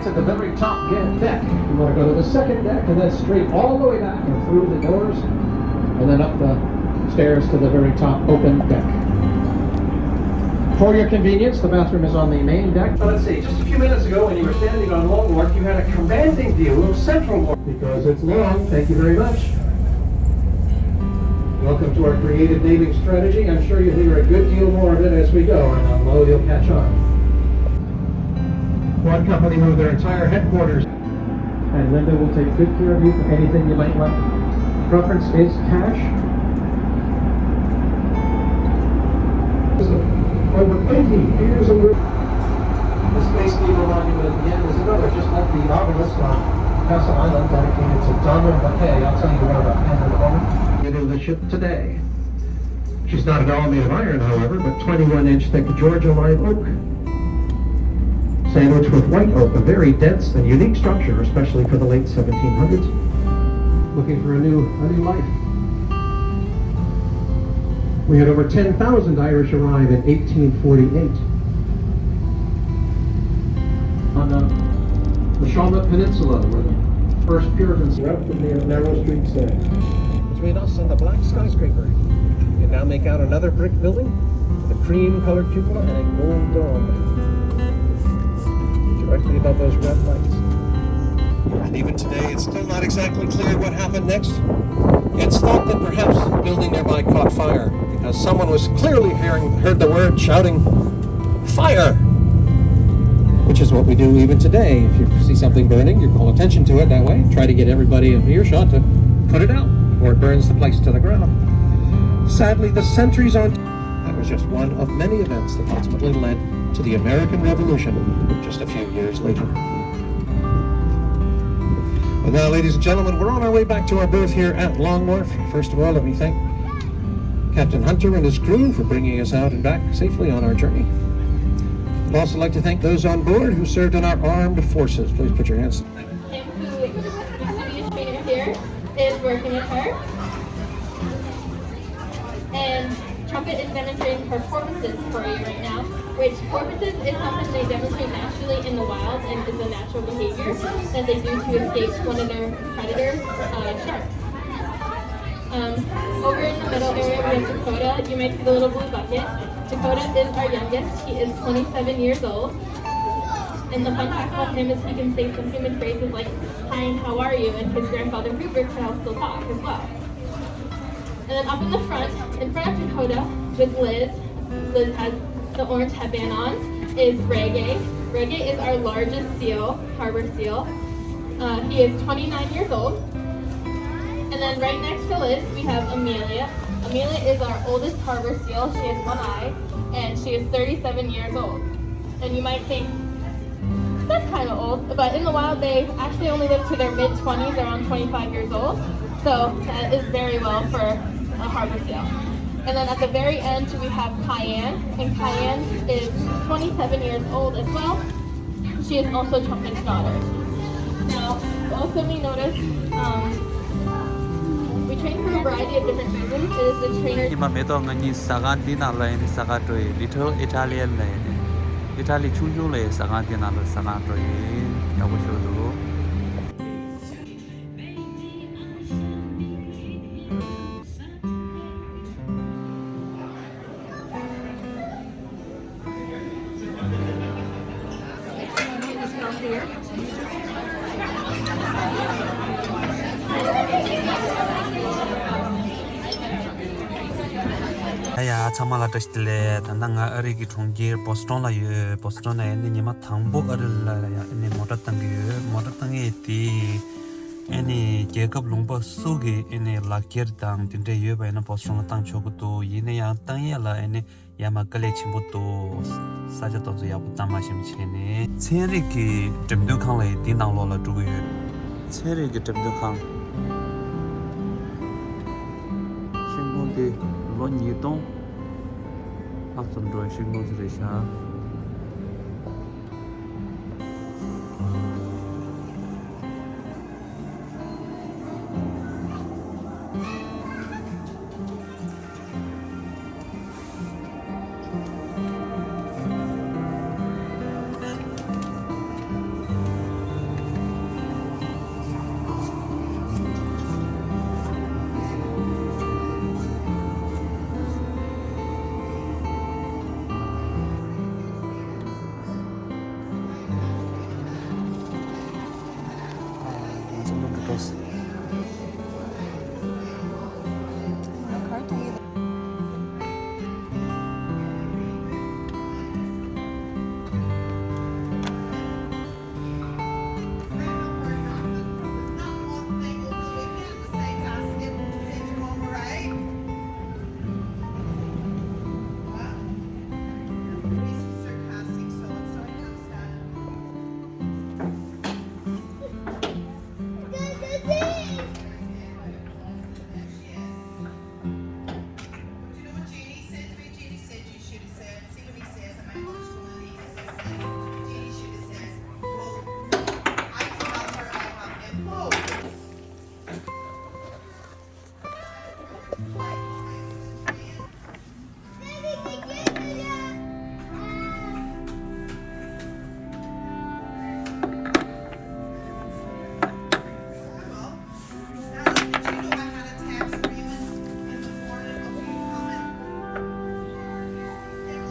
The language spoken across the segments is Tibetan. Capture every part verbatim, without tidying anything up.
At the very top deck. You want to go to the second deck and then straight all the way back and through the doors and then up the stairs to the very top open deck. For your convenience, the bathroom is on the main deck. But let's see, just a few minutes ago when you were standing on Long Wharf, you had a commanding view of Central Wharf. Because it's long, thank you very much. Welcome to our creative naming strategy. I'm sure you'll hear a good deal more of it as we go, and I know you'll catch on. One company moved their entire headquarters. And Linda will take good care of you for anything you might want. Preference is cash. Over eighty years of work. The Space Needle Monument at the end is another, just like the obelisk on Castle Island, dedicated to Donald McKay. I'll tell you more about him in a moment. Into the ship today. She's not at all made of iron, however, but twenty-one inch thick Georgia live oak, sandwiched with white oak, a very dense and unique structure, especially for the late seventeen hundreds. Looking for a new, a new life. We had over ten thousand Irish arrive in eighteen forty-eight. On uh, the Shawmut Peninsula, where the first Puritans left from the narrow streets there. Between us and the black skyscraper, you can now make out another brick building with a cream-colored cupola and a gold dome directly above those red lights. And even today, it's still not exactly clear what happened next. It's thought that perhaps the building nearby caught fire because someone was clearly hearing, heard the word shouting, "Fire!" Which is what we do even today. If you see something burning, you call attention to it that way, try to get everybody in earshot to put it out before it burns the place to the ground. Sadly, the sentries on that was just one of many events that ultimately led to the American Revolution just a few years later. Well, now, ladies and gentlemen, we're on our way back to our berth here at Long Wharf. First of all, let me thank Captain Hunter and his crew for bringing us out and back safely on our journey. I'd also like to thank those on board who served in our armed forces. Please put your hands. Him who is the student trainer here is working with her. And Trumpet is demonstrating her porpoises for you right now, which porpoises is something they demonstrate naturally in the wild and is a natural behavior that they do to escape one of their predators, uh, sharks. Um, over in the middle area, we have Dakota. You might see the little blue bucket. Dakota is our youngest. He is twenty-seven years old. And the fun fact about him is he can say some human phrases like, "Hi, and how are you?" And his grandfather Hubert can also talk as well. And then up in the front, in front of Dakota, with Liz, Liz has the orange headband on, is Reggae. Reggae is our largest seal, harbor seal. Uh, he is twenty-nine years old. And then right next to Liz, we have Amelia. Amelia is our oldest harbor seal. She has one eye, and she is thirty-seven years old. And you might think, "That's kind of old," but in the wild, they actually only live to their mid twenties, around twenty-five years old. So that is very well for a harbor seal. And then at the very end, we have Cayenne, and Cayenne is twenty-seven years old as well. She is also Trumpet's daughter. Now, also we noticed, um, we train for a variety of different reasons. It is the trainer. ཉི་མ་མེ་ཏོག་ང་གཉིས་ཟ་ཁང་འདི་ནང་ལ་ཡིན་ཟ་ཁང་འགྲོ་ཡི། Little Italian ལ་ཡིན། ཨི་ཊ་ལི་ཆུང་ཆུང་ལ་ཡིན་ཟ་ཁང་འདི་ནང་ལ་ཟ་ཁང་འགྲོ་ཡི། ཡག་པོ་ཞིག་འདུག་ཡ་ཡ་ཚང་མ་ལ་བཀྲ་ཤིས་བདེ་ལེགས། ད་ལྟ་ང་ཨ་རི་གི་གྲོང་ཁྱེར་བོ་སི་ཊོན་ལ་ཡོད། བོ་སི་ཊོན་ལ་ཨ་ནི་ཉི་མ་དང་པོ་ཨ་རི་ལ་ཡ་ཨ་ནི་མོ་ཊ་བཏང་གི་ཡོད། མོ་ཊ་བཏང་ཡས་དེ་ཨ་ནི་རྒྱལ་ཁབ་ལུང་པ་སུ་གི་ཨ་ནི་ལག་འཁྱེར་དང་དེ་འདྲས་ཡོད་པ་ཡིན་ན་བོ་སི་ཊོན་ལ་བཏང་ཆོག་གི་འདུག་ཡིན་ན་ཡང་བཏང་ཡས་ལ་ཨ་ནི་ཡ་མ་དཀའ་ལས་ཆེན་པོ་འདུག་ས་ཆ་དེ་ཚོ་ཡག་པོ་གཙང་མ་ཞིག་བྱས་ནས། ཚན་རིག་གི་འགྲེམས་སྟོན་ཁང་ལ་ཡི་འདི་ནང་ལོགས་ལ་འགྲོ་གི་ཡོད། ཚན་རིག་གི་འགྲེམས་སྟོན་ཁང་། ཤིང་སྡོང་འདི་ལོ་ཉིས་སྟོང་ལྷག་ཙམ་འགྲོ་བའི་ཤིང་སྡོང་ཞིག་རེད་ཤག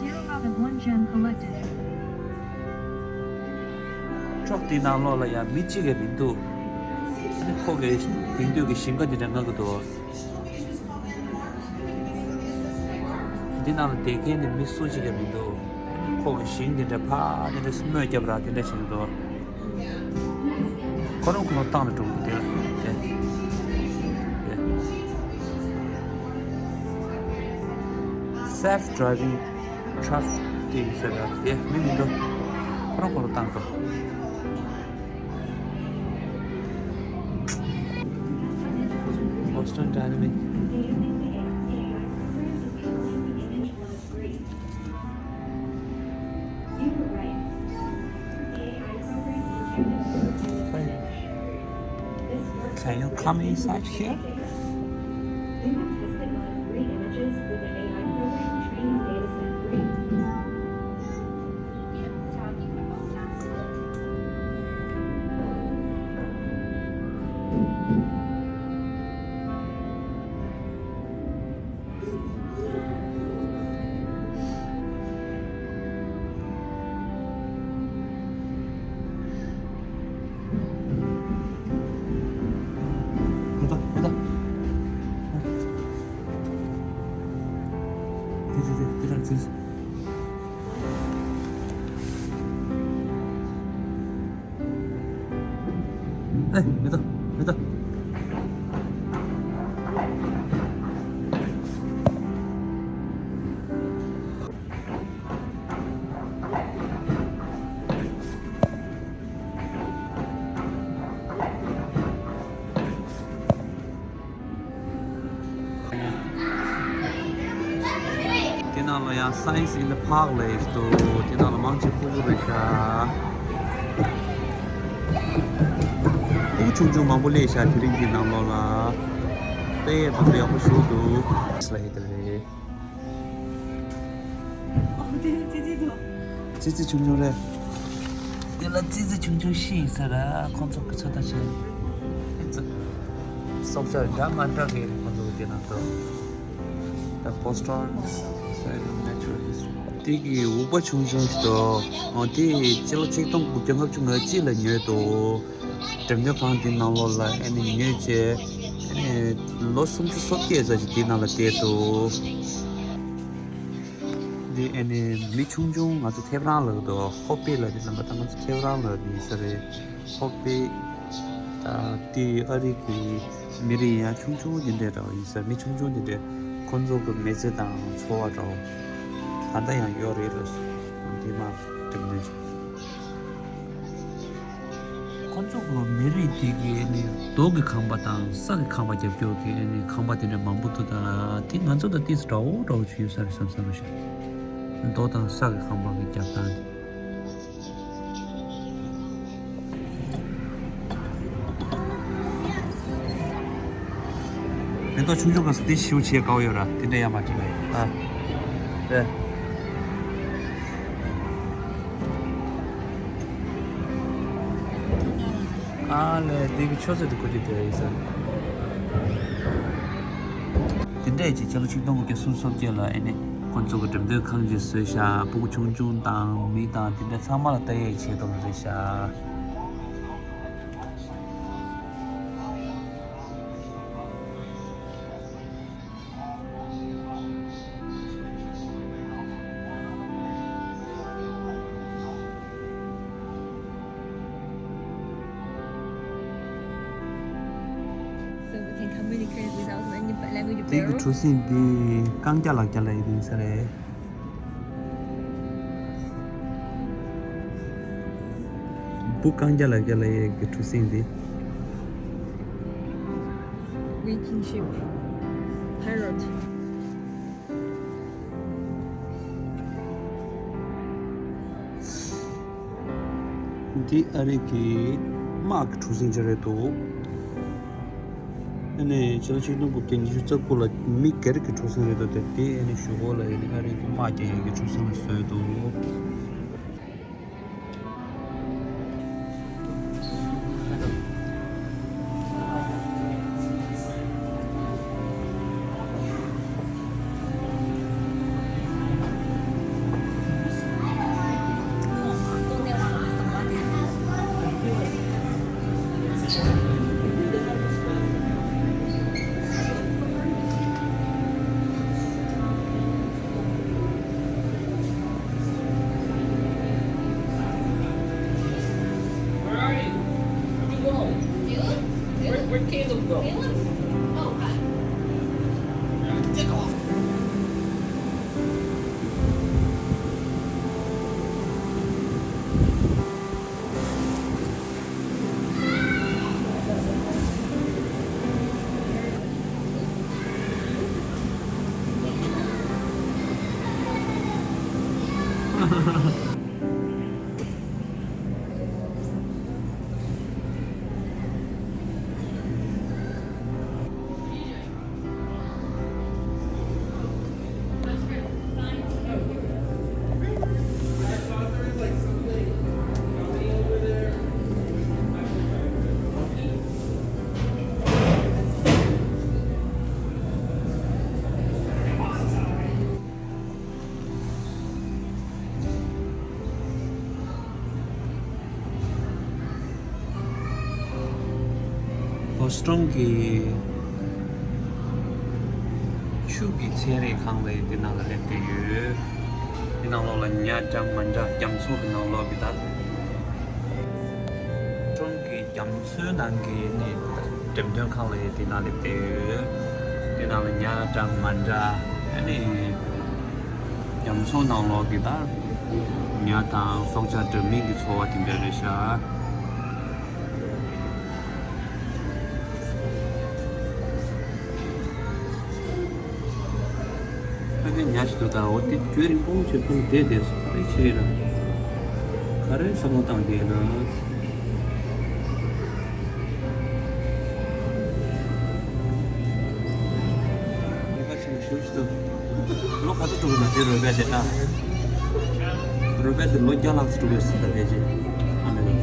You have one gem collected. ཅོག་དེའི་ནང་ལོགས་ལ་ཡང་མི་གཅིག་ཀྱང་མི་འདུག་ཨ་ནི་ཁོ་གི་དེང་དུས་ཀྱི་ཞིང་ཁ་འདི་འདྲ་མངགས་ཀྱི་འདུག་འདི་ནང་ལ་བསྡད་མཁན་ནི་མི་སུ་གཅིག་ཀྱང་མི་འདུག་ཁོ་གི་ཞིང་འདི་འདྲ་ཕར་འདི་འདྲ་སྨོས་རྒྱབ་ར་དེ་འདྲ་བྱེད་ཀྱི་འདུག་ཁོ་རང་ཁོ་རང་བཏང་ནས་འགྲོ་གི་འདུག་དེ་ལ་དེ། དེ། Self driving truck དེ་ཡིན་ཟེར་ར་དེ་མི་མི་འདུག་ཁོ་རང་ཁོ་རང་བཏང་འགྲོ། Boston Dynamic. Can you come inside here? ཨེ། མི་ལྟ། མི་ལྟ། དེ་ནང་ལ་ཡང་Science in the Park ལབ་ཡག་འདུག་དེ་ནང་ལ་མང་ཆེ་ཕྲུ་གུ་རེད་ཤག་ཕྲུ་གུ་ཆུང་ཆུང་མང་པོ་སླེབས་ཤག་དེ་རིང་གི་ནང་ལོགས་ལ། དཔེ་ཡག་པོ་ཡག་པོ་ཞིག་འདུག་ལབ་ཡག་དེ་རེད། ཨོ། དེ་ཙི་ཙི་འདུག་ཙི་ཙི་ཆུང་ཆུང་རེད། དེ་ལ་ཙི་ཙི་ཆུང་ཆུང་བཞི་ཡིན་ས་ར། ཁོང་ཚོ་གི་ཚོད་ལྟ་བྱས། ཨེ་ཙི། སྲོག་ཆགས་འདྲ་མ་འདྲ་གི་ཁོང་ཚོ་གི་དེ་ནང་དུ། The Boston Nature History. དེ་གི་འུག་པ་ཆུང་ཆུང་ཞིག་འདུག་ཨོ། དེ་སྤྱི་ལོ་ཆིག་སྟོང་དགུ་བརྒྱ་ལྔ་བཅུ་ང་གཅིག་ལ་ཉོས་འདུག་འགྲེམས་སྟོན་ཁང་དེའི་ནང་ལོགས་ལ་ཨ་ནི་ཉོས་བྱས། ཨ་ནི་ལོ་སུམ་ཅུ་སོ་བརྒྱད་ཙམ་ཞིག་དེའི་ནང་ལ་བསྡད་འདུག་འདི་ཨ་ནི་མི་ཆུང་ཆུང་ང་ཚོ་ཐེབས་རང་ལབ་འདུག་ཧོ་པི་ལབ་དེ་ཙམ་པ་ད་ང་ཚོ་ཐེབས་རང་ལབ་ཡིན་ས་རེད། ཧོ་པི། ད་དེ་ཨ་རི་གི་མི་རིགས་ཡང་ཆུང་ཆུང་དེ་འདྲས་འདྲ་བ་ཡིན་ས། མི་ཆུང་ཆུང་དེ་འདྲས་ཁོང་ཚོ་གི་མི་ཚེ་དང་འཚོ་བ་འདྲ་བ་ད་ལྟ་ཡང་ཡོད་རེད་ལབ་སོང་། དེ་མ་འགྲིག་འདོད་ཅིག་ཁོ་ཚོ་གི་མི་རིགས་དེ་གི་ཨ་ནི་རྡོ་གི་ཁང་པ་དང་ས་གི་ཁང་པ་རྒྱབ་སྐྱོར་གི་ཨ་ནི་ཁང་པ་དེ་འདྲ་མང་པོ་འདུག་ད་དེ་ང་ཚོ་དང་ཏོག་ཙམ་འདྲ་བོ་འདྲ་བོ་ཅིག་ཡོད་ས་རེད་བསམ་བསམ་རེད་ཤག་རྡོ་དང་ས་གི་ཁང་པ་གི་རྒྱབ་སྟངས་དེ། མེ་ཏོག་ཆུང་ཆུང་ག་ས་དེ་ཞིའུ་ཆེ་དགའ་བོ་ཡོད་ར། དེ་འདྲ་ཡང་མ་བྲིས་པས། ཨ། ཨེ། ཨ་ལས། འདི་གི་ཆུ་ཚོད་དུ་གོ་རྒྱུ་དེ་ཡིན་ས། དེ་འདྲས་ཀྱི་ཕྱི་ལོ་ཆིག་སྟོང་དགུ་བརྒྱ་སུམ་ཅུ་སོ་བརྒྱད་ལ་ཨེ་ནི་ཁོང་ཚོ་གི་འགྲེམས་སྟོན་ཁང་ཞིག་བཟོས་ཤག་སྤུ་གུ་ཆུང་ཆུང་དང་མི་དང་དེ་འདྲ་ཚང་མ་ལ་ལྟ་ཡས་ཆེད་དུ་རེད་ཤག་དེ་གི་གྲུ་གཟིངས་འདི་རྐང་རྒྱ་ལག་རྒྱ་ལ་ཡི་དེ་ཡིན་ས་རེད། འབུ་རྐང་རྒྱ་ལ་རྒྱ་ལ་ཡི་གི་གྲུ་གཟིངས་འདི། Green Kingship Parrot། འདི་ཨ་རི་གི་དམག་གི་གྲུ་གཟིངས་ཅིག་རེད་འདུག་ཨ་ནི་ཕྱི་ལོ་ཆིག་སྟོང་དགུ་བརྒྱ་ཉི་ཤུ་རྩ་དགུ་ལ་མི་སྒེར་གྱི་གྲུ་གཟིངས་རེད་འདུག་དེ་དེ་ཨ་ནི་གཞུག་གུ་ལ་ཨ་ནི་ཨ་རི་གི་དམག་རྒྱག་ཡག་གི་གྲུ་གཟིངས་ལ་བཟོས་འདུག Where are you? Where'd you go? Caleb? Where, where'd Caleb go? Caleb? Oh, hi. Take off. བོ་སི་ཊོན་གྱི་ཆུ་གི་ཚན་རིག་ཁང་ལ་འདི་ནང་ལ་སླེབས་བསྡད་ཡོད། འདི་ནང་ལོགས་ལ་ཉ་འདྲ་མ་འདྲ་རྒྱ་མཚོ་གི་ནང་ལོགས་ཀྱི་ད། བོ་སི་ཊོན་གྱི་རྒྱ་མཚོའི་ནང་གི་ནི་འགྲེམས་སྟོན་ཁང་ལ་འདི་ནང་སླེབས་བསྡད་ཡོད། འདི་ནང་ལ་ཉ་འདྲ་མ་འདྲ་ཨ་ནི། རྒྱ་མཚོ་ནང་ལོགས་ཀྱི་ད་ཉ་དང་སྲོག་ཆགས་འདྲ་མིན་གྱི་འཚོ་བ་དེ་འདྲ་རེད་ཤག་ཕ་གི་ཉ་ཞིག་འདུག་ད་འོ་དེ་རྒྱུན་རིང་པོ་ཞིག་ཁོང་བསྡད་བསྡད་སོང་། ག་རེ་བྱས་ན། ག་རེ་བསམ་བློ་བཏང་བསྡད་ན། ལོ་ག་ཚོད་འགྲོ་གི་འདུག་དེ་རོལ་པ་དེ་ད། རོལ་པ་དེ་ལོ་བརྒྱ་ལྷག་ཙམ་འགྲོ་གི་ཟེར་ད་རེད་ཅེ། ཨ་མེ་རི་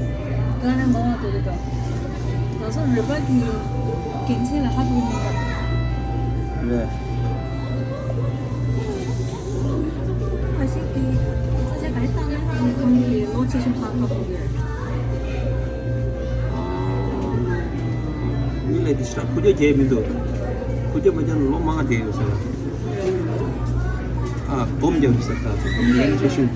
ཀ་ནས་མང་བ་འགྲོ་གི་འདུག་ད་སོ་རོལ་པ་གི་དགེ་མཚན་ལ་ཧ་གོ་མི་འདུག་རེད། ཨ་ཤི་ཀི་ས་ཆ་ག་རེ་བཏང་ན་ཁོང་གི་ལོ་ཆེ་ཆུང་ཧ་གོ་གི་རེད། མི་ལ་དེ་ཤ་ཁུ་རྒྱ་རྒྱས་མི་འདུག་ཁུ་རྒྱ་མ་རྒྱ་ལོ་མང་བསྡད་ཡོད་ས་རེད། ཨ་སྦོམ་རྒྱ་ཡོད་ས་ད་ཚོ་སྦོམ་རྒྱ་ཆེ་ཤོས།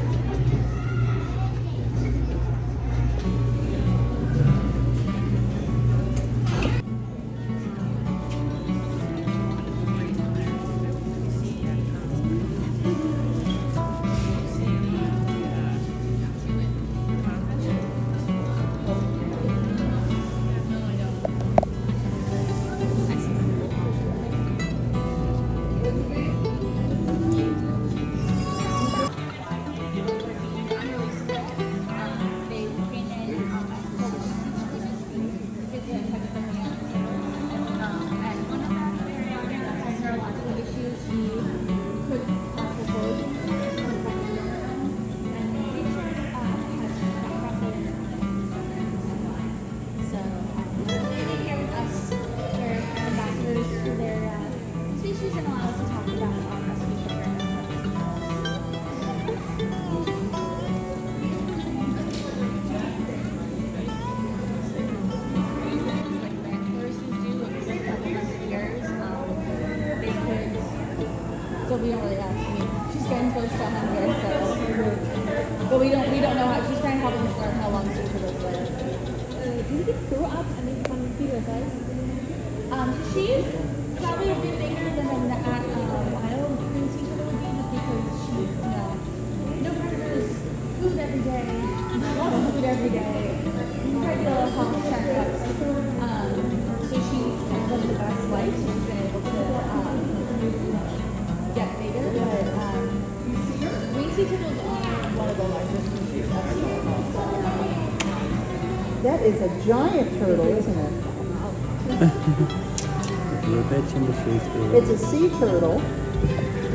So, um, us, we're ambassadors for their, uh, species and allow us to talk about, um, our species and stuff. Like land tourists do, like, within a couple hundred years, um, they could, so we don't really have, I mean, she's getting close to a hundred, so, but we don't, we don't know how, she's trying to help us learn how long she lives there. Uh, do you think throw up and make fun of Peter, guys? Um, she's Probably a bit bigger than a, a, a wild green sea turtle would be, just because she, you know, no predators, food every day, lots of food every day, regular health checkups. Um, so she's kind of lived the best life, so she's been able to, um, get bigger. But, um, green sea turtles are one of the largest species of turtles. That is a giant turtle, isn't it? རོལ་པ་ཆེན་པོ་ཞིག་འདུག It's a sea turtle.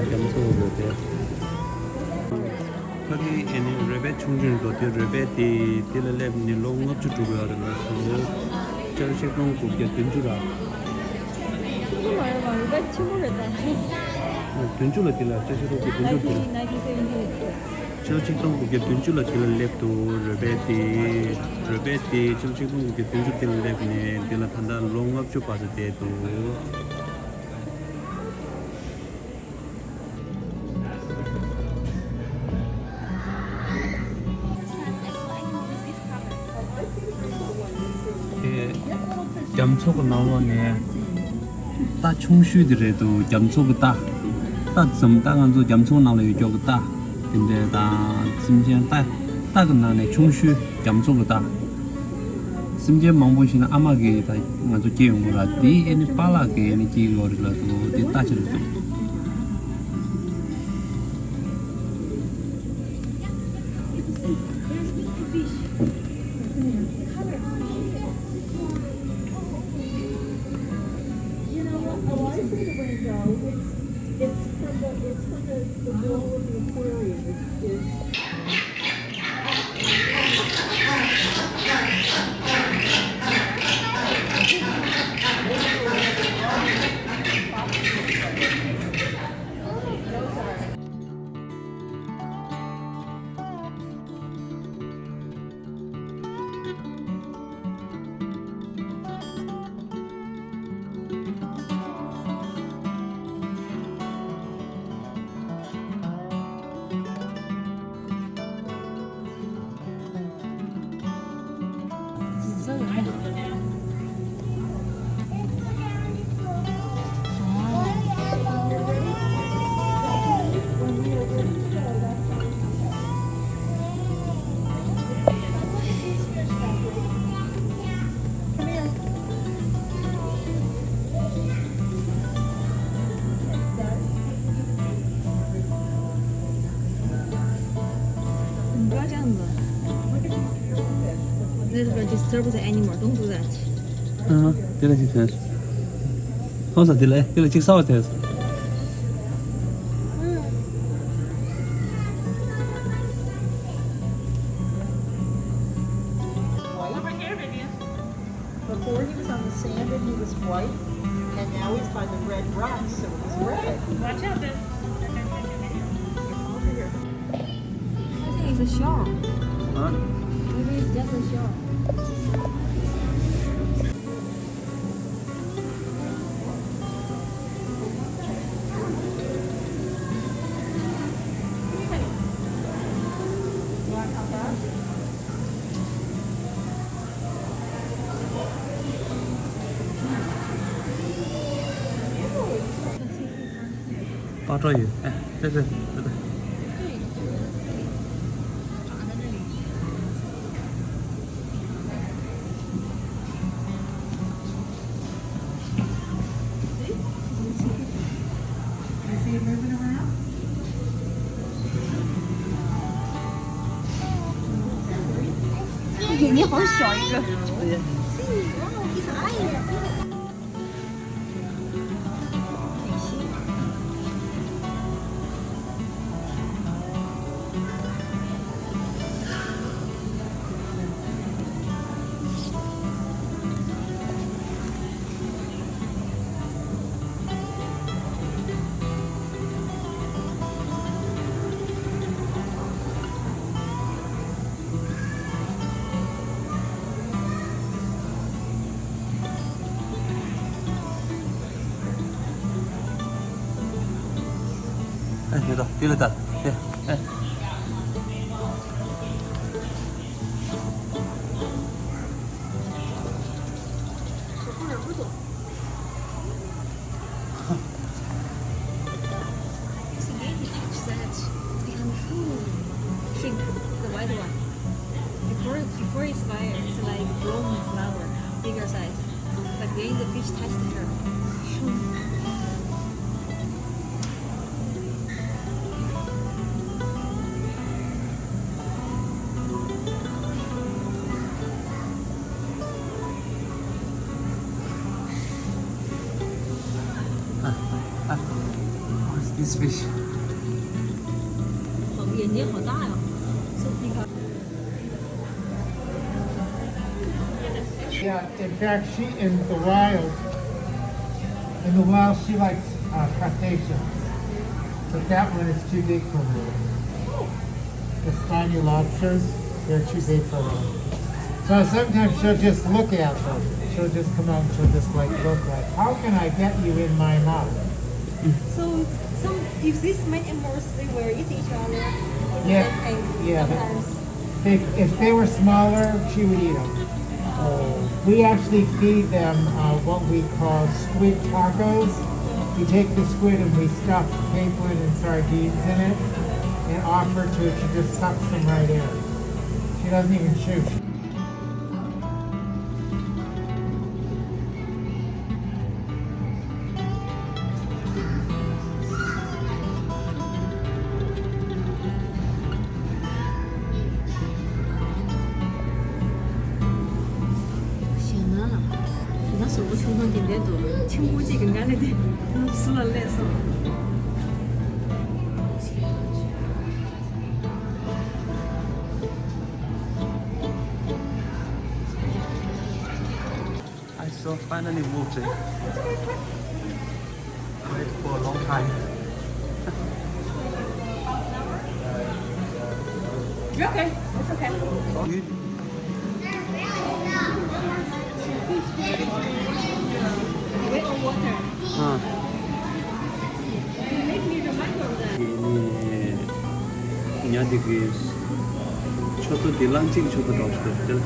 རྒྱ་མཚོ་རོལ་པ། ཕ་གི་ཨེ་ནི་རོལ་པ་ཆུང་ཆུང་འདུག་དེ་རོལ་པ་དེ་དེ་ལ་སླེབས་ནས་ལོ་ལྔ་བཅུ་འགྲོ་གི་ཡོད་རེད་ལགས་སོ། ཆིག་སྟོང་དགུ་བརྒྱ་བདུན་ཅུ་ལ། ཆུང་ཆུང་མ་རེད་པ། རོལ་པ་ཆེན་པོ་རེད་ད། བདུན་ཅུ་ལ་དེ་ལ་ཆིག་སྟོང་དགུ་བརྒྱ་བདུན་ཅུ་དེ་ལ། ཆིག་སྟོང་དགུ་བརྒྱ་བདུན་ཅུ་ལ་དེ་ལ་སླེབས་འདུག་རོལ་པ་དེ། རོལ་པ་དེ་ཆིག་སྟོང་དགུ་བརྒྱ་བདུན་ཅུ་དེ་ལ་སླེབས་ནས་དེ་ལ་ད་ལྟ་ལོ་ལྔ་བཅུ་བར་དུ་བསྡད་འདུག་དེ་རྒྱ་མཚོ་གི་ནང་ལོགས་ནས་རྟ་ཆུང་ཤོས་དེ་རེད་འདུག་རྒྱ་མཚོ་གི་རྟ། རྟ་ཙམ་རྟ་ང་ཚོ་རྒྱ་མཚོ་ནང་ལ་ཡོད་ཀྱོག་གི་རྟ། དེ་འདྲ་དང་སེམས་ཅན་རྟ། རྟ་གི་ནང་ནས་ཆུང་ཤོས་རྒྱ་མཚོ་གི་རྟ། སེམས་ཅན་མང་པོ་ཞིག་ན་ཨ་མ་གིས་ད་ང་ཚོ་སྐྱེ་ཡོང་གི་ར། དེ་ཨེ་ནི་པཱ་ལགས་ཀྱིས་ཨེ་ནི་སྐྱེ་ཡོད་རེད་ལབ་འདུག་དེ་རྟ་ཅིག་རེད་འདུག You know, oh, I see the window. It's, it's from the, it's from the, the wall of the aquarium. It's, it's This will disturb the animal. Don't do that. ཨ། དེ་ལ་ཅིག་ཐོན། ཐོན་ས་དེ་ལ་དེ་ལ་ཅིག་གསར་པ་ཐོན། Over here, baby. Before he was on the sand and he was white, and now he's by the red rocks, so he's red. Watch out, baby. Over here. I think it's a shark. Huh? Maybe it's just a shark. པ་ཏྲོ་ཡོད། ཨ། ཏེ་ཏེ་ཏེ་ཏེ། You see it moving around? 你好小一个。See, wow, his eyes. ཨ་ནི་ད་དེ་ལ་ད་དེ་ཨ། Before it's fire, it's like blooming flower, bigger size. But when the fish touch the shore, What's this fish? 好，眼睛好大呀，so big. Yeah, in fact, she in the wild, in the wild, she likes uh, crustaceans, but that one is too big for her. The spiny lobsters, they're too big for her. So sometimes she'll just look at them. She'll just come out and she'll just like look like, how can I get you in my mouth? So some, if these many animals, they will eat each other at the Yeah, same time yeah. Sometimes. They, if they were smaller, she would eat them. We actually feed them uh, what we call squid tacos. We take the squid and we stuff capelin and sardines in it and offer to her. She just sucks them right in. She doesn't even chew. ཞེད་སྣང་ལ། ང་གཟུགས་པོ་ཆུང་ཆུང་དེ་འདྲའི་འདུག་ཆེན་པོ་གཅིག་གི་མངལ་ལས་དེ་སུ་ལ་སླེབས་སོང་། I so finally moved it. Wait for a long time. You're okay. It's okay. You Wet or water? ཨ། You make me remind of that. ཉ་འདི་གི་མཆུ་ཏོ་འདི་གླང་ཆེན་གྱི་མཆུ་ཏོ་འདྲ་བོ་ཞིག་འདུག་སྟེ།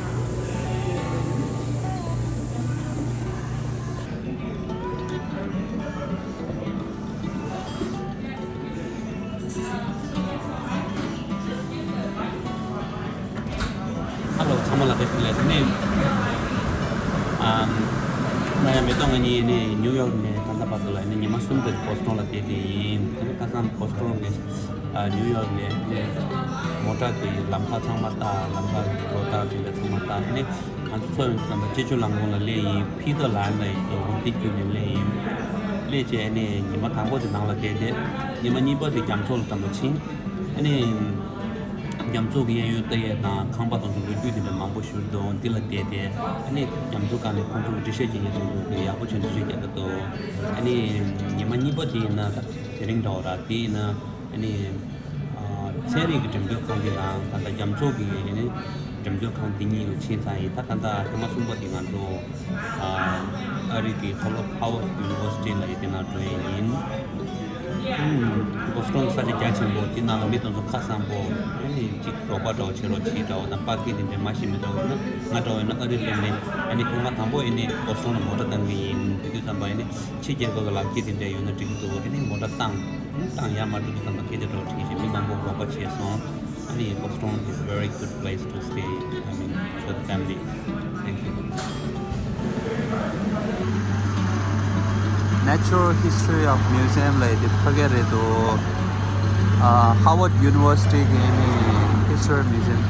ཧ་ལོ་ཚང་མ་ལ་བདེ་སྐྱིད་ལེགས་ནས། ཨམ། ང་ཡང་མེ་ཏོག་ང་གཉིས་ནས་ནིའུ་ཡོག་ནས་ད་ལྟ་བར་དུ་ལ་ནས་ཉི་མ་གསུམ་དེར་བོ་སི་ཊོན་ལ་བསྡད་དེ་ཡིན། དེ་ནས་ཁ་སང་བོ་སི་ཊོན་ནས་ཨ་ནིའུ་ཡོག་ནས་ནས་མོ་ཊ་དེ་ལམ་ཁ་ཚང་མ་ལྟ། ལམ་ཁ་གི་གོ་རྟགས་དེ་འདྲ་ཚང་མ་ལྟ། དེ་ནས་ང་ཚོ་ཚོ་ཡོང་དུས་ཙམ་པ་སྤྱི་སྤྱོད་ལམ་ཁོངས་ལ་སླེབས་ཡིན། ཕི་ཏར་ལན་ལ་ཡིན་འདུག་འདི་བརྒྱུད་ནས་སླེབས་ཡིན། སླེབས་རྗེས་ནས་ཉི་མ་དང་པོ་དེ་ནང་ལ་བསྡད་དེ། ཉི་མ་གཉིས་པ་དེ་རྒྱ་མཚོ་ལ་ཙམ་པ་ཕྱིན། ཨ་ནི། རྒྱ་མཚོ་གི་གཡས་གཡོན་ལྟ་ཡས་དང་ཁང་པ་དང་ཚོ་ལོ་རྒྱུས་དེ་འདྲ་མང་པོ་ཞུ་འདུག་འདི་ལ་བསྡད་དེ། ཨ་ནི་རྒྱ་མཚོ་སྒང་ནས་ཁོང་ཚོ་གི་འགྲེལ་བཤད་བྱེད་མཁན་ཚོ་ལ་ཡག་པོ་བྱས་འགྲེལ་བཤད་རྒྱག་གི་འདུག་ཨ་ནི་ཉི་མ་གཉིས་པ་དེ་ཡིན་ན་ད་དེ་རིང་འདྲ་བོ་ར། དེ་ཡིན་ན་ཨ་ནི་ཚན་རིག་གི་འགྲེམས་སྟོན་ཁང་དེ་དང་ད་ལྟ་རྒྱ་མཚོ་གི་ཨ་ནི་འགྲེམས་སྟོན་ཁང་དེ་གཉིས་ལ་ཕྱིན་ཚར་ཡིན། ད་ད་ལྟ་ཐེངས་མ་གསུམ་པ་དེ་ང་ཚོ་ཨ་རི་གི་ཧ་ཝར་ཌི་ཡུ་ནི་ཝར་སི་ཊི་ལ་ཡི་དེ་ནང་འགྲོ་ཡས་ཡིན། ཨུམ། བོ་སི་ཊོན་ས་ཆ་རྒྱ་ཆེན་པོ་དེ་ནང་ལ་མི་དེ་ཚོ་ཁ་སང་པོ་ཨ་ནི་གཅིག་རོགས་པ་འདྲ་བོ་བྱེད་རོགས་བྱེད་འདྲ་བོ་དང་པར་ཀིང་དེ་འདྲ་མ་ཤེས་མི་འདྲ་བོ་ཡོད་ན། ང་འདྲ་བོ་ཡོད་ན་ཨ་རི་སླེབས་ནས་ཨ་ནི་ཐེངས་མ་དང་པོ་ཨ་ནི་བོ་སི་ཊོན་ལ་མོ་ཊ་བཏང་གི་ཡིན། དེ་དུས་ཙམ་པ་ཨ་ནི་ཕྱི་རྒྱལ་ཁབ་ཀྱི་ལག་འཁྱེར་དེ་འདྲ་ཡོད་ན་འགྲིག་གི་འདུག་ཨ་ནི་མོ་ཊ་བཏང་། བཏང་ཡ་མ་འགྲིག་དུས་ཙམ་པ་སྐད་ཆ་འདྲ་བོ་དྲིས་བྱས་མི་མང་པོ་རོགས་པ་བྱས་སོང་། ཨ་ནི་Boston is very good place to stay. I mean, for the family. Thank you. Natural History of Museum ལ་དེ་ཕ་གི་རེད་དོ། ཨ། Howard University གི་ནི་History Museum.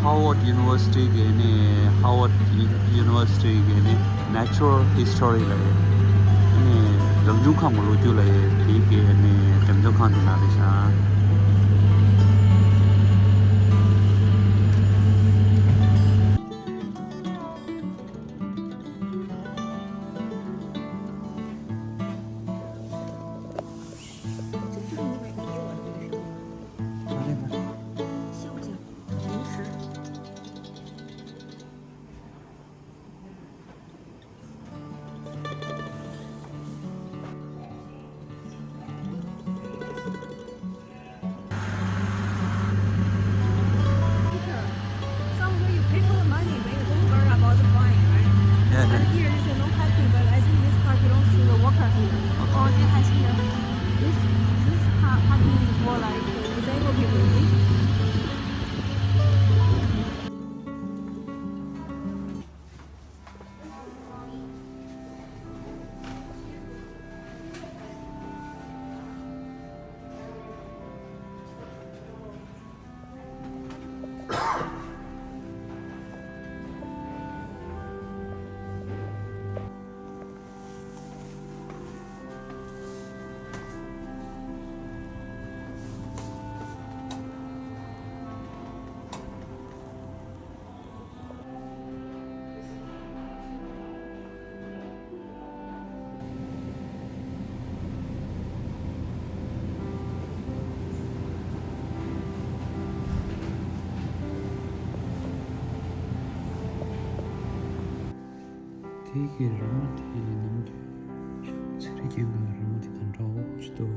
Howard University གི་ནི་Howard University གི་ནི་Natural History ལ་ཡོད། ཨ་ནི་རང་བྱུང་ཁམས་ཀྱི་ལོ་རྒྱུས་ལ་ཡོད། དེའི་གི་ཨ་ནི་འགྲེམས་སྟོན་ཁང་དེ་ནང་རེད་ཤག་ཁྱེད་ཀྱི་རི་མོ་དེ་ནམ་རྒྱུན་ཤོག་ཚེ་རིང་རྒན་པའི་རི་མོ་དེ་དང་འདྲ་བོ་ཞིག་འདུག་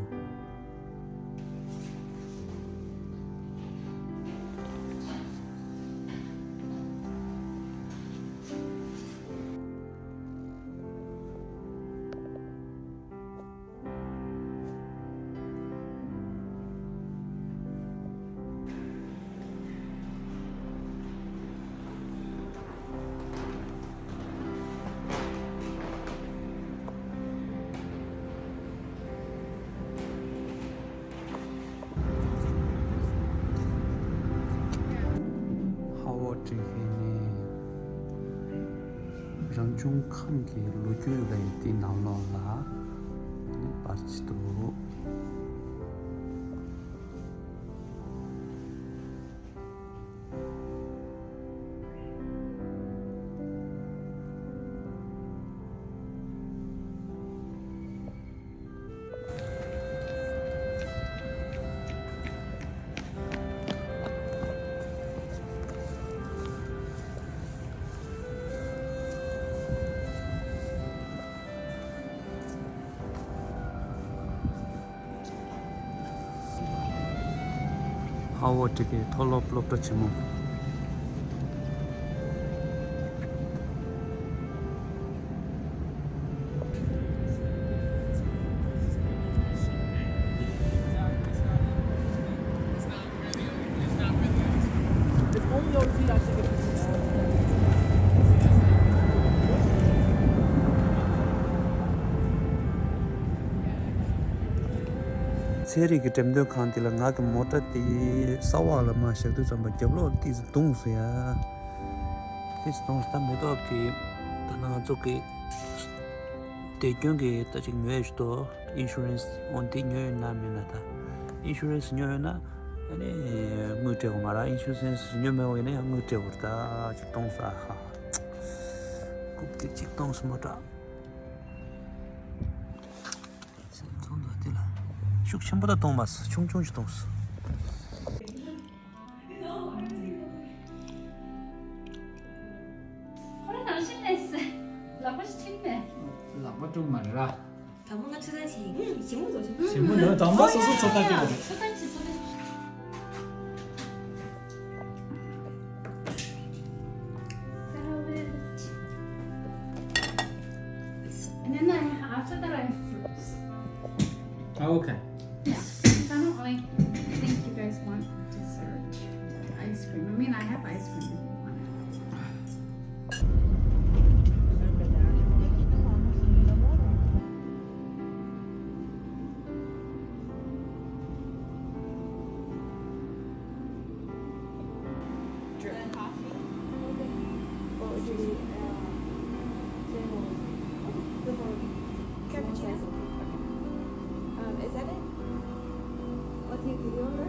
ཧ་བོ་ཊི་ཧེ་ནི་རང་བྱུང་ཁམས་ཀྱི་ལོ་རྒྱུས་ལས་དེ་ནང་ལོགས་ལ་པར་ཆི་འདུག་ཧ་ཝོ་ཊི་ཧེ་མཐོ་སློབ་སློབ་གྲྭ་ཆེན་མོ། ཚན་རིག་གི་འགྲེམས་སྟོན་ཁང་འདི་ལ་ང་གི་མོ་ཊ་དེ་ས་འོག་ལ་མར་བཞག་དུས་ཙམ་པ་རྒྱབ་ལོགས་ཏོག་ཙམ་བརྡུངས་སོང་ཡ། ཏོག་ཙམ་བརྡུངས་སོང་། ད་མེ་ཏོག་གི་ད་ནང་ཚོ་གི་དེ་སྐྱོན་གྱི་ད་ཅིག་ཉོས་ཡོད་ཅིག་ཏོ། ཨིན་ཤུ་རན་སི་འོ་འདི་ཉོས་ཡོད་ན་མེད་ན། ད་ཨིན་ཤུ་རན་སི་ཉོས་ཡོད་ན་ཨ་ནི་དངུལ་སྤྲད་དགོས་མ་རེད། ཨིན་ཤུ་རན་སི་ཉོས་མེད་པ་ཡིན་ན་ཡང་དངུལ་སྤྲད་དགོས་རེད། ད་ཅིག་བརྡུངས་སོང་ཨ་ཧ། རྐུབ་སྟེགས་གཅིག་བརྡུངས་སོང་མོ་ཊ། སེམས་ཚོང་དུ་དེ་ལ་ཤུགས་ཆེན་པོ་ད་བརྡུངས་མ་སོང་། ཆུང་ཆུང་ཞིག་བརྡུངས་སོང་། ཁོ་རང་ནང་བཞིན་ལས་སེ་ལག་པ་ཞིག་ཁྲིད་མེད། ལག་པ་དཀྲུག་མ་ར། དང་པོ་ང་ཚོད་ལྟ་བྱེད་ཡིན། ཞིམ་པོ་འདུག་ཞིམ་པོ། ཞིམ་པོ་འདུག་དང་པོ་སོ་སོ་ཚོད་ལྟ་བྱེད་དགོས་རེད། ཚོད་ལྟ་བྱེད། ཚོད་ལྟ་བྱེད། Salad. And then I, after that I have fruits. Oh, okay. Yeah. I don't really think you guys want dessert. Ice cream. I mean, I have ice cream if you want it. Drip coffee. What would you need? Cappuccino? Um, is that it? What can you order?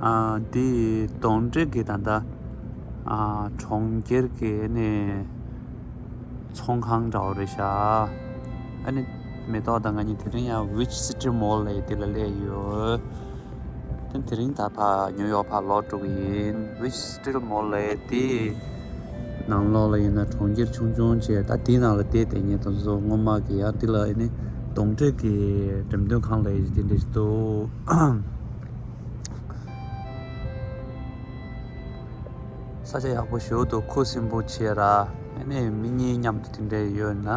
ཨ། འདི་གདོང་དྲེག་གི་ད་ལྟ་ཨ་གྲོང་ཁྱེར་གྱི་ཨ་ནི་ཚོང་ཁང་འདྲ་བོ་རེད་ཤག་ཨ་ནི་མེ་ཏོག་དང་ང་གཉིས་དེ་རིང་ཡང་Witch City Mall ལབ་ཡས་དེ་ལ་སླེབས་ཡོད། དེ་དེ་རིང་ད་ཕར་ཉིའུ་ཡོག་ཕར་ལོག་འགྲོ་གི་ཡིན། Witch City Mall ལབ་ཡས་དེ་ནང་ལོགས་ལ་ཡིན་ན་གྲོང་ཁྱེར་ཆུང་ཆུང་བྱས། ད་དེའི་ནང་ལ་བསྡད་བསྡད་མཁན་དེ་ཚོ་སྔོན་མ་གི་ཡང་འདི་ལ་ཨ་ནི་གདོང་དྲེག་གི་འགྲེམས་སྟོན་ཁང་ལབ་ཡས་དེ་འདྲ་ཞིག་འདུག་ས་ཆ་ཡག་པོ་ཞེ་པོ་འདུག་ཁུ་སིམ་པོ་བྱས་ར། ཨ་ནི་མི་གཉིས་མཉམ་དུ་དེ་འདྲ་ཡོད་ན་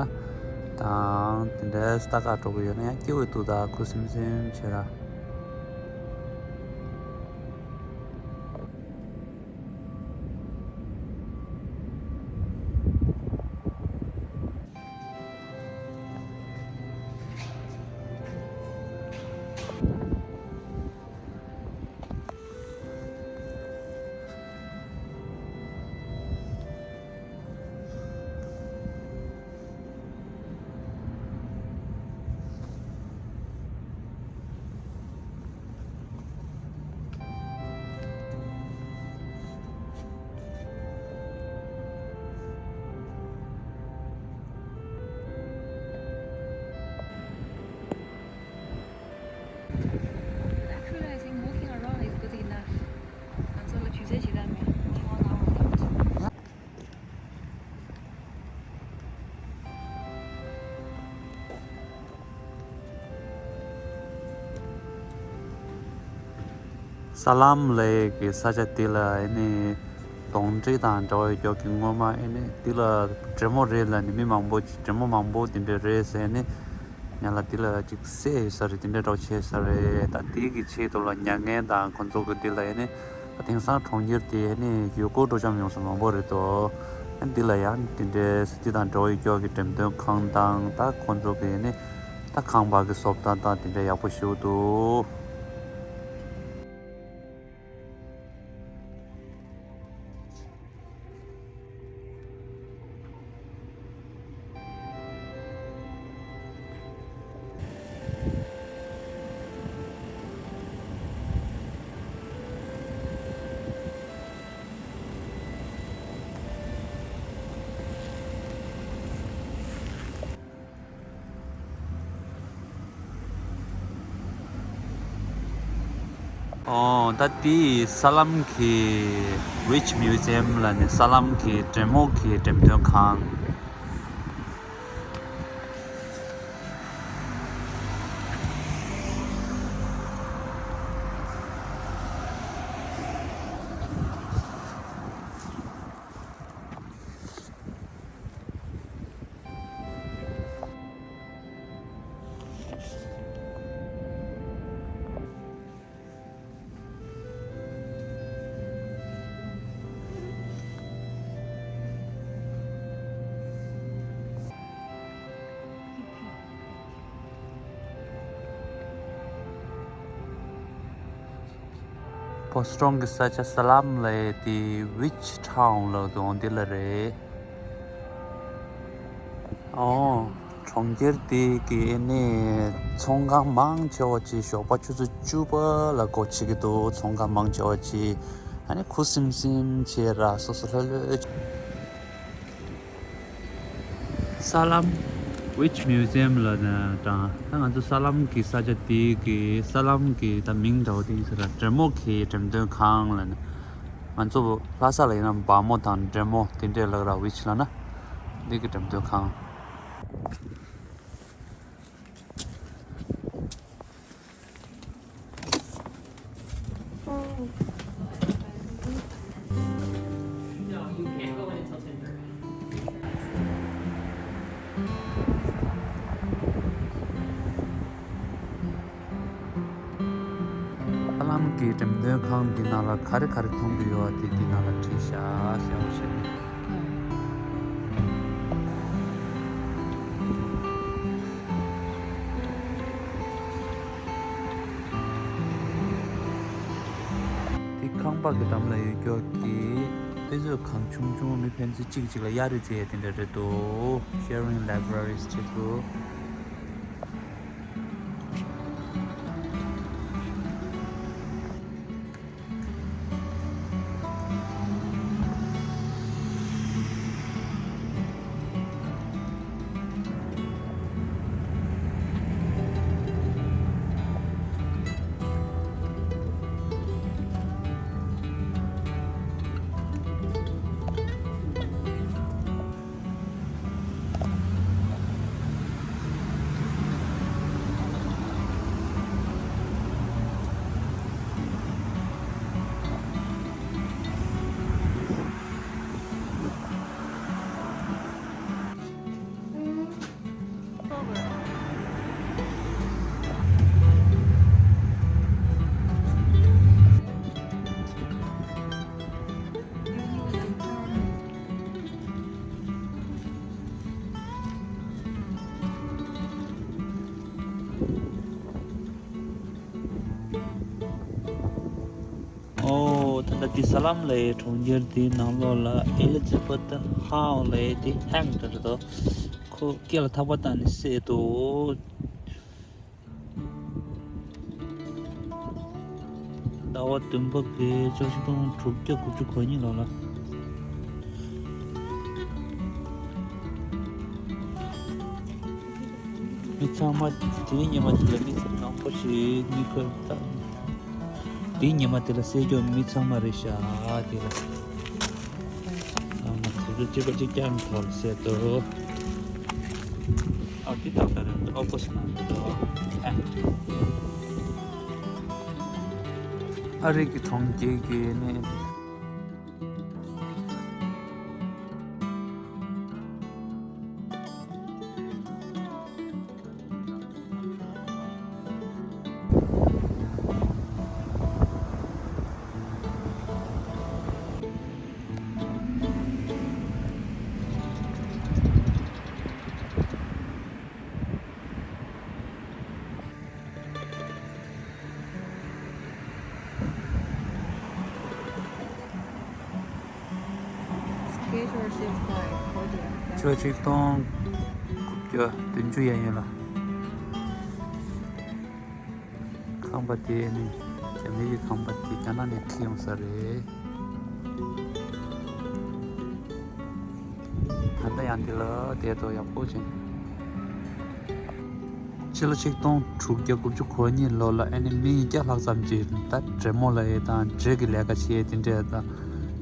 དང་དེ་འདྲ་ལྟ་ག་འགྲོ་གི་ཡོད་ན་ཡང་སྐྱིད་པོ་འདུག་ད་ཁུ་སིམ་སིམ་བྱས་ར། Actually, I think walking around is good enough. ང་ཚོ་ལ་དུས་ཚོད་ཅི་ལྟར་མེད། Only one hour left. ས་ལམ་ལབ་ཡས་ཀྱི་ས་ཆ་འདི་ལ་ཨ་ནི་གདོང་དྲེག་དང་འདྲ་བོ་ཡོད་ཀྱི་སྔོན་མ་ཨ་ནི་འདི་ལ་འདྲེ་མོ་རེད་ལབ་ནས་མི་མང་པོ་འདྲེ་མོ་མང་པོ་དེ་འདྲ་རེད་ཟེར་ནས་ང་ལ་འདི་ལ་ཅིག་བསད་ཡོད་ས་རེད། དེ་འདྲ་འདྲ་བོ་བྱས་ས་རེད། ད་དེ་གི་ཆེད་དུ་ལ་མྱ་ངན་དང་ཁོ་ཚོ་གི་འདི་ལ་ཨ་ནི། དེང་སང་གྲོང་ཁྱེར་དེ་ནི་ཡུལ་སྐོར་སྤྲོ་འཆམ་ཡོང་ས་མང་པོ་རེད་དོ། འདི་ལ་ཡང་དེ་འདྲའི་ས་དེ་དང་འགྲོ་ཡི་སྐྱོ་གི་འགྲེམས་སྟོན་ཁང་དང་ད་ཁོ་ཚོ་གི་ནི་ད་ཁང་པ་གི་བཟོ་ལྟ་དང་དེ་འདྲ་ཡག་པོ་ཞིག་འདུག་ཨོ། ད་དེ་ས་ལམ་གྱི་Witch Museum ལ་ནི་ས་ལམ་གྱི་འདྲེ་མོ་གི་འགྲེམས་སྟོན་ཁང་། བོ་སི་ཊོན་གྱི་ས་ཆ་ས་ལམ་ལབ་ཡས་དེ་Witch Town ལབ་འདུག་འདི་ལ་རེད། ཨོ། གྲོང་ཁྱེར་དེ་གི་ནི་ཚོང་ཁང་མང་ཆེ་བ་ཅིག་ཞོགས་པ་ཆུ་ཚོད་བཅུ་པ་ལ་སྒོ་ཕྱེ་གི་འདུག་ཚོང་ཁང་མང་ཆེ་བ་ཅིག་ཨ་ནི་ཁུ་སིམ་སིམ་བྱས་ར་སོ་སོ་ལྷོད་ལྷོད། ས་ལམ་Witch Museum ལ་ནི་དང་ད་ང་ཚོ་ས་ལམ་གྱི་ས་ཆ་དེ་གི་ས་ལམ་གྱི་ད་མིང་འདྲ་བོ་དེ་ཡིན་ས་ར་འདྲེ་མོ་གི་འགྲེམས་སྟོན་ཁང་ལ་ནི། ང་ཚོ་ལྷ་ས་ལ་ཡིན་ན་བ་མོ་དང་འདྲེ་མོ་དེ་འདྲས་ལབ་ར། Witch ལབ་ན་འདི་གི་འགྲེམས་སྟོན་ཁང་། ཧ་ལམ་གྱི་འགྲེམས་སྟོན་ཁང་འདི་ནང་ལ་ག་རེ་ག་རེ་མཐོང་གི་ཡོད་པ་དེ་འདི་ནང་ལ་བྲིས་ཤག་གསལ་པོ་བྱས་ནས། འདི་ཁང་པ་གི་འགྲམ་ལ་ཡོད་ཀྱོག་གི་དཔེ་མཛོད་ཁང་ཆུང་ཆུང་མི་ཕན་ཚུན་གཅིག་གཅིག་ལ་གཡའ་རི་རྩེ་ཡ་དེ་འདྲ་རེད་འདུག Sharing libraries བྱེད་འདུག་ས་ལམ་ལའི་གྲོང་ཁྱེར་དེའི་ནང་ལོགས་ལ་ཨེ་ལི་ཛ་བྷ་ཐ་ཧའོ་ལའི་དེ་ཧེང་འདྲ་རེད་དོ། ཁོ་སྐེ་ལ་ཐག་པ་བཏགས་ནས་བསད་འདུག། ཟླ་བ་བདུན་པ་གི་ཆིག་སྟོང་དྲུག་བརྒྱ་དགུ་བཅུ་གོ་གཉིས་ལོ་ལ། མི་ཚང་མ་དེའི་ཉི་མ་དེ་ལ་མི་ཚང་མང་པོ་ཞིག་མི་ཁོ་ད། དེའི་ཉི་མ་དེ་ལ་བསད་རྒྱུ་མི་ཚང་མ་རེད་ཤག་དེ་ལ། ཚང་མ་དུས་ཚོད་གཅིག་པ་གཅིག་རྐྱང་ཐོག་ལ་བསད་འདུག། ཨ་དེ་ཏག་ཏག་རེད་འདུག། ཨོ་པོ་སི་ན་འདུག། ཨ་རི་གི་གྲོང་ཁྱེར་གྱི་གནས། ཆུ་ཆིག་སྟོང་དགུ་བརྒྱ་བདུན་ཅུ་ཡན་ཡོད་ལ། ཁང་པ་དེ་ནི་རྒྱ་མི་གི་ཁང་པ་དེ་རྒྱ་ནག་ནས་ཁྱེར་ཡོང་ས་རེད། ད་ལྟ་ཡང་འདི་ལ་བསྡད་དོ་ཡག་པོ་ཅིག། ཕྱི་ལོ་ཆིག་སྟོང་དྲུག་བརྒྱ་དགུ་བཅུ་གོ་གཉིས་ལོ་ལ་ཨ་ནི་མི་ཉིས་བརྒྱ་ལྷག་ཙམ་ཅིག་ད་འདྲེ་མོ་ལ་ཡེ་དང་འདྲེ་གི་ལས་ཀ་བྱེད་དེ་འདྲས་དང་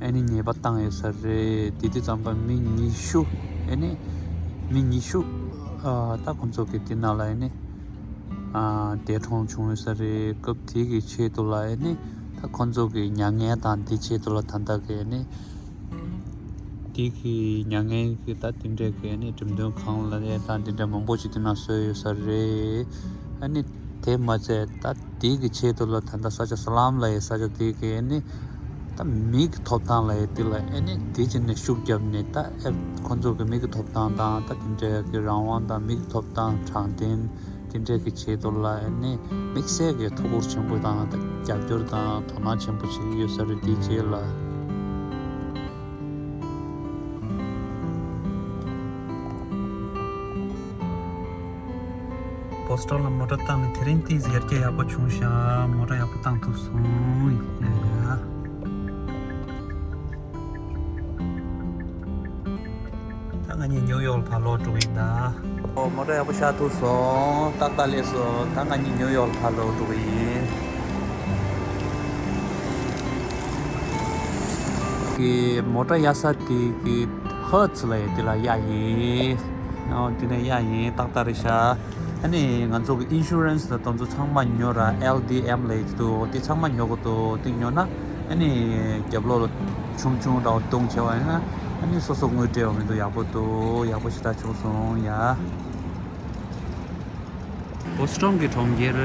ཨ་ནི་ཉེས་པ་བཏང་ཡོད་ས་རེད། དེ་དུས་ཙམ་པ་མི་ཉི་ཤུ་ཨ་ནི་མི་ཉི་ཤུ་ཨ་ད་ཁོང་ཚོ་གི་དེ་ནང་ལ་ཨ་ནི་ཨ་འདས་གྲོངས་བྱུང་ཡོད་ས་རེད། སྐབས་དེ་གི་ཆེད་དུ་ལ་ཨ་ནི་ད་ཁོང་ཚོ་གི་མྱ་ངན་དང་དེ་ཆེད་དུ་ལ་ད་ལྟ་གི་ཨ་ནི། དེ་གི་མྱ་ངན་གི་ད་དེ་འདྲས་གི་ཨ་ནི་འགྲེམས་སྟོན་ཁང་ལ་ནས་ད་དེ་འདྲས་མང་པོ་ཞིག་དེ་ན་བཟོས་ཡོད་ས་རེད། ཨ་ནི་དེ་མ་ཚད་ད་དེ་གི་ཆེད་དུ་ལ་ད་ལྟ་ས་ཆ་ས་ལམ་ལ་ཡི་ས་ཆ་དེ་གི་ཨ་ནི་ད་མི་གི་ཐོབ་ཐང་ལ་ཡི་དེ་ལ་ཨ་ནི་དེ་ཅི་ནས་ཤུགས་བརྒྱབ་ནས་ད་ཨེ་ཁོ་ཚོ་གི་མི་གི་ཐོབ་ཐང་དང་ད་དེ་འདྲས་གི་རང་དབང་དང་མི་གི་ཐོབ་ཐང་དྲང་བདེན། དེ་འདྲས་ཀྱི་ཆེད་དུ་ལ་ཨ་ནི་དམིགས་བསལ་གྱི་ཐུགས་ཁུར་ཆེན་པོ་དང་རྒྱབ་སྐྱོར་དང་དོ་སྣང་ཆེན་པོ་བྱེད་ཀྱི་ཡོད་ས་རེད། དེའི་རྗེས་ལ། བོ་སི་ཊོན་ལ་མོ་ཊ་བཏང་ནས་དེ་རིང་ཏིས་ཡར་རྒྱས་ཡག་པོ་བྱུང་ཤག། མོ་ཊ་ཡག་པོ་བཏང་ཐུབ་སོང་ཡ། ད་ང་གཉིས་ནིའུ་ཡོག་ལ་ཕར་ལོག་འགྲོ་གི་ཡིན་ད། ཨོ་མོ་ཊ་ཡག་པོ་ཤར་ཐུབ་སོང་། ཏག་ཏག་སླེབས་སོང་། ད་ང་གཉིས་ནིའུ་ཡོག་ལ་ཕར་ལོག་འགྲོ་གི་ཡིན། གི་མོ་ཊ་གཡར་ས་དེ་གི་ཧར་ཚི་ལ་ཡ་དེ་ལ་གཡར་ཡིན། ཨོ་དེ་ནས་གཡར་ཡིན། ཏག་ཏག་རེད་ཤག། ཨ་ནི་ང་ཚོ་གི་ཨིན་ཤུ་རན་སི་དང་དེ་ཚོ་ཚང་མ་ཉོ་ར། ཨེལ་ཌི་ཨེམ་ལབ་ཀྱི་འདུག། དེ་ཚང་མ་ཉོ་དགོས་འདུག། དེ་ཉོ་ན་ཨ་ནི་རྒྱབ་ལོགས་ལ་ཆུང་ཆུང་འདྲ་བོ་བརྡུངས་བྱས་པ་ཡིན་ན་ཨ་ནི་སོ་སོ་དངུལ་སྤྲད་པ་མི་འདུག། ཡག་པོ་འདུག། ཡག་པོ་ཞེ་དྲག་བྱུང་སོང་ཡ། བོ་སི་ཊོན་གྱི་གྲོང་ཁྱེར།